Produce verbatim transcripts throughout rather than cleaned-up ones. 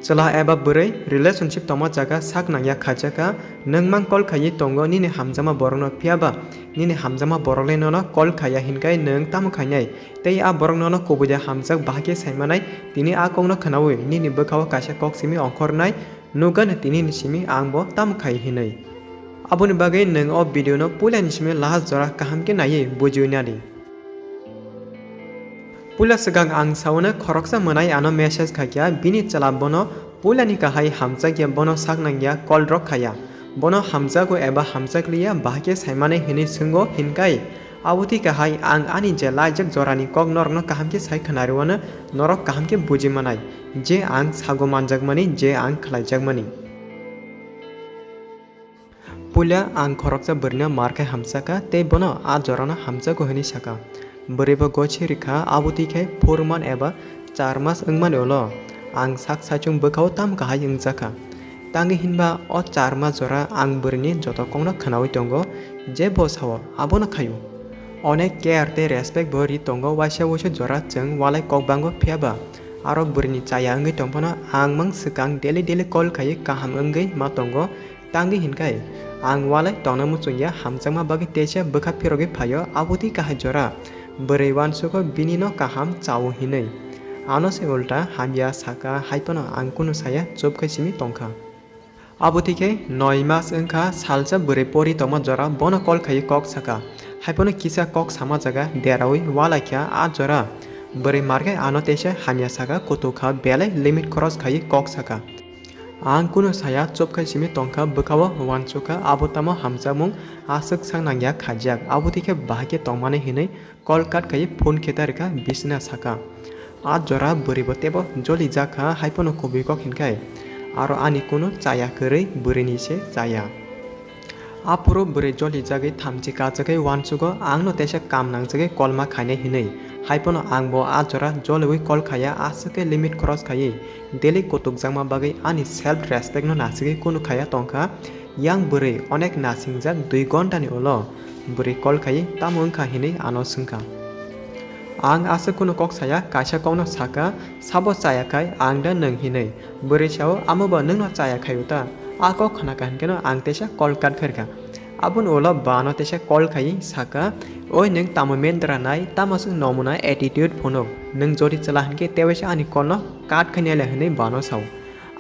Chwla eba bwrwi relationship tongma jaga sak nangya khaijaka, nwng mang call khaiwi tongo nini hamjakma borokno, phiyaba nini hamjakma borok le nono call khaiya hinkai nwng tamo khainai? Tei a borok nono kubui de hamjak bahai khe saimanai, tini a kokno khwnaui nini bwkhao kaisa kok simi ongkhornai, nukgano tini ni simi ang bo tamo khai hinwi. Aboni bagwi nwng o video no puila ni simi last jora kaham khe naiwi bujiwi nadi. Puila swkang ang saono khoroksa mwnai ano message khaikha, bini chwla bono puilani kahai hamjakya, bono sak nangya, call rok khaiya. Bono hamjago eba hamjakliya, bahai khe saimani hinwi swngo hinkai. Abotwi kahai ang ani je laijak jorani kok norokno kaham khe sai khwnariwano, norok kaham khe buji manai, je ang sago manjakmani, je ang khlaijakmani. Puila ang khoroksa bwrwino mar khai hamsakha tei bono a jorano hamjago hwnwi sakha. Bwrwi bo gochi rikha, abotwi khe phurman eba char mas wngmani ulo ang sak saichung bwkhao tamo kahai wngjakha. Tangwi hinba o char mas jora ang bwrwini joto kokno khwnaui tongo, je bo sao abono khaio. Onek care tei respect bo ri tongo, waisa wuisu jora chwng walai kok bango, phiyaba aro bwrwini chaya wngwi tongphano ang mang swkang daily daily call khaiwi kaham wngwi ma tongo. Tangwi hinkai ang walai tongna muchungya, hamjakma bagwi teisa bwkha phirogwi phaio, abotwi kahai jora bwrwi uansukgo bini no kaham chao hinwi. Ano se ulta hamya saka, haiphano ang kunu saya, chup khai simi tongkha. Abotwi khe noi mas wngkha, salsa bwrwi pori tongma jora bono call khaiwi kok saka, haiphano kisa kok sama jaga deraui walaikha a jora. Bwrwi markhai ano teisa hamya saka, kutukha, belai limit cross khaiwi kok saka. Ang kunu saya, chup khai simi tongkha, bwkhao uansukha, abo tamo hamjakmung aswk sak nangya khaijak, abotwi khe bahai khe tongmani hinwi call cut khai phone khe ta rikha, bisina saka. A jora bwrwi bo tebo joli jakha, haiphano kubui kok hinkhai aro ani kunu chaya kwrwi, bwrwini se chaya. Aphuru bwrwi joli jagwi thamchi kachagwi uansugo, angno teisa kam nangjagwi kolma khainai hinwi. Haiphano ang bo a jora joliui call khaiya, aswk khe limit cross khaiwi daily kutukjakma bagwi ani self respect no nasigwi kunu khaiya tongkha. Yang bwrwi onek nasingjak dui ghonta ni ulo bwrwi call khaiwi tamo wngkha hinwi ano swngkha. Ang aswk kunu kok saya, kaisa kokno saka, sabo chaya khai ang da nwng hinwi. Bwrwi sao, amo bo nwngno chaya khaio ta? A kok khna kha hinkhe no ang teisa call cut khairkha. Aboni ulo bo ano teisa call khaiwi saka, "Oi nwng tamo mendra nai, tamo swk nomuna attitude phunuk? Nwng jodi chwla hinkhe tewaisa ani call no cut khainai le," hinwi bo ano sao.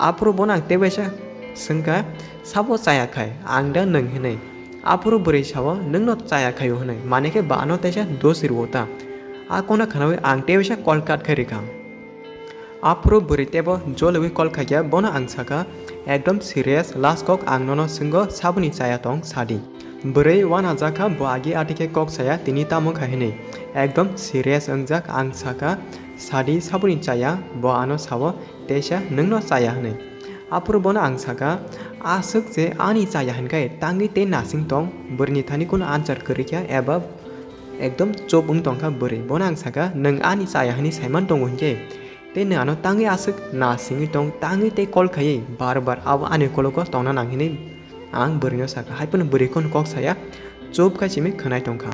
Aphuru bono ang tewaisa swngkha, "Sabo chaya khai ang da nwng?" hinwi. Aphuru bwrwi sao, "Nwngno chaya khaio," hinwi. Mane khe bo ano teisa dosi rwo ta? A kokno khnaui ang tewaisa call cut khai rikha. Aphuru bwrwi tebo joliui call khaikha, bono ang sakha, "Ekdom serious, last kok ang nono swnggo, saboni chaya tong sadi." Bwrwi uanajakha, bo agi atikhe kok saya, tini tamo kha hinwi. Ekdom serious wngjak, ang sakha, "Sadi, saboni chaya?" Bo ano sao, "Teisa, nwngno chaya," hinwi. Aphuru bono ang sakha, "Aswk je ani chaya hinkhai tangwi tei nasing tong?" Bwrwini thani kunu answer kwrwi kha eba ekdom chup wng tongkha bwrwi. Bono ang sakha, "Nwng ani chaya hinwi saiman tongo hinkhe, tei nwng ano tangwi aswk nasingwi tong, tangwi tei call khaiwi bar bar abo ani ukologo tongna nang," hinwi ang bwrwino sakha. Haiphano bwrwi kunu kok saya, chup khai simi khwnai tongkha.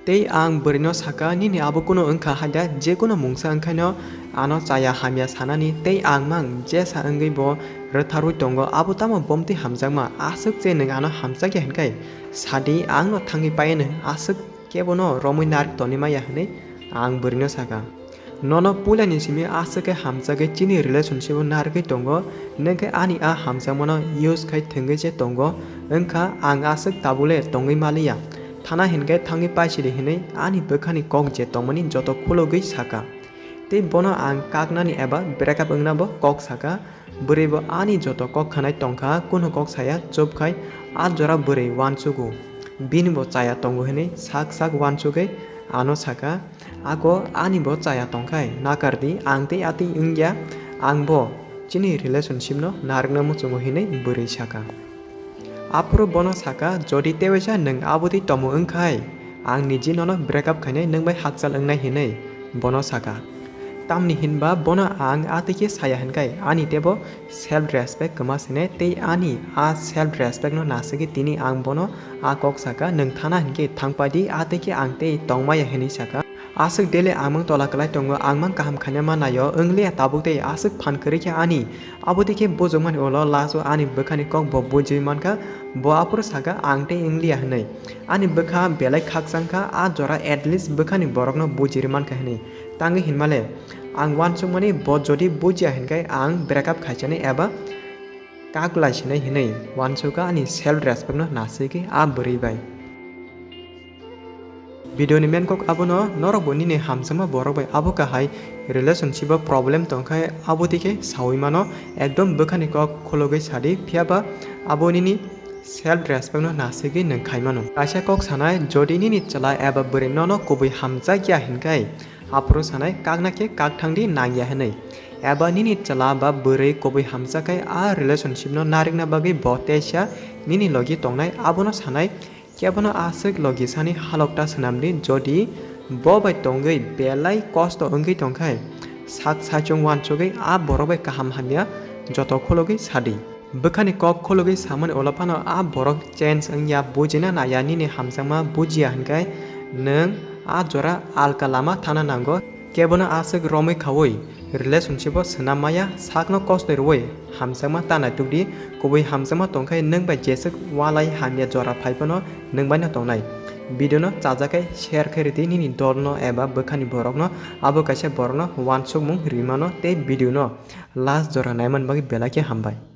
Tei ang bwrwino sakha, "Nini abo kunu wngkha haida, je kunu mungsa wngkhaino ano chaya hamya sanani, tei ang mang jesa wngwi bo rwtharwi tongo, abo tamo bomtwi hamjakma? Aswk je nwng ano hamjakya hinkhai sadi, angno thangwi paiano aswk kebono romwi narik tonwi maya," hinwi ang bwrwino sakha. Nono puilani simi aswk khe hamjagwi chini relationship-o narwgwi tongo, nwng khe ani a hamjakmano use khai thwngwi se tongo, wngkha ang aswk tabule tongwi maliya. Thana hinkhe thangwi paisidi hinwi ani bwkhani kok je tongmani joto khulogwi sakha. Tei bono ang kaknani eba breakup wngna bo kok sakha. Bwrwi bo ani joto kok khwnai tongkha, kunu kok saya, chup khai a jora bwrwi uansugo. Bini bo chaya tongo hinwi sak sak uansugwi ano sakha, "Ako ani bo chaya tongkhai, nakardi, ang tei atwi wngya, ang bo chini relationship no narwkna muchungo," hinwi bwrwi sakha. Aphuru bono sakha, "Jodi tewaisa nwng abotwi tomo wngkhai, ang niji nono breakup khainai nwng bai hakchal wngnai," hinwi bono sakha. Tamni hinba bono ang atwi khe saya hinkhai, ani tebo self respect kwma sene tei ani a self respect no nasugwi tini ang bono a kok sakha, "Nwng thana hinkhe thangpaidi, atwi khe ang tei tongmaya," hinwi sakha. Aswk daily ang mang tola kwlai tongo, ang mang kaham khaina ma naio, wngliya tabuk tei aswk phan kwrwi khe ani. Abo tei khe bujukmani ulo last o ani bwkhani kok bo bujui mankha, bo aphuru sakha ang tei wngliya hwnwi. Ani bwkha belai khakchang kha, a jora at least bwkhani borokno bujiri mankha hwnwi. Tangwi hinmale, ang uansukmani bo jodi bujiya hinkhe ang break up khaisani eba kak lai sinai hinwi uansukha ani self respect no naswigwi a bwrwi bai. Video ni main kok abono, norok bo nini hamjakma borok bai abo kahai relationship o problem tongkhe abo tei khe saui mano, ekdom bwkhani kok khulugwi sadi, phiyaba abo nini self respect no naswigwi nwng khai mano. Kaisa kok sanai, jodi nini chwla eba bwrwi nono kubui hamjak ya hinkhai, aphuru sanai kakna khe kak thangdi nang ya hinwi. Eba nini chwla ba bwrwi kubui hamjak khai a relationship no narikna bagwi bo teisa nini logi tongnai, abono sanai, kebono aswk logi sani halok ta swnamdi, jodi bo bai tongwi belai kosto wngwi tongkhai, sak saichung uansugwi a borok bai kaham hamya joto khulugwi sadi. Bwkhani kok khulugwi samani ulo phano a borok change wngya, bujina naiya, nini hamjakma bujiya hinkhai nwng a jora alka lama thana nango. Kebono aswk romwi khaui relationship o swnam maya, sakno kostoi rwui hamjakma ta naitukdi, kubui hamjakma tongkhai nwng bai jeswk walai hamya jora phai phano nwng bai no tongnai. Video no chajakhai share khai rwdi nini dolno eba bwkhani borokno, abo kaisa borokno uansukmung rimano tei video no last jora naiman bagwi belai khe hambai.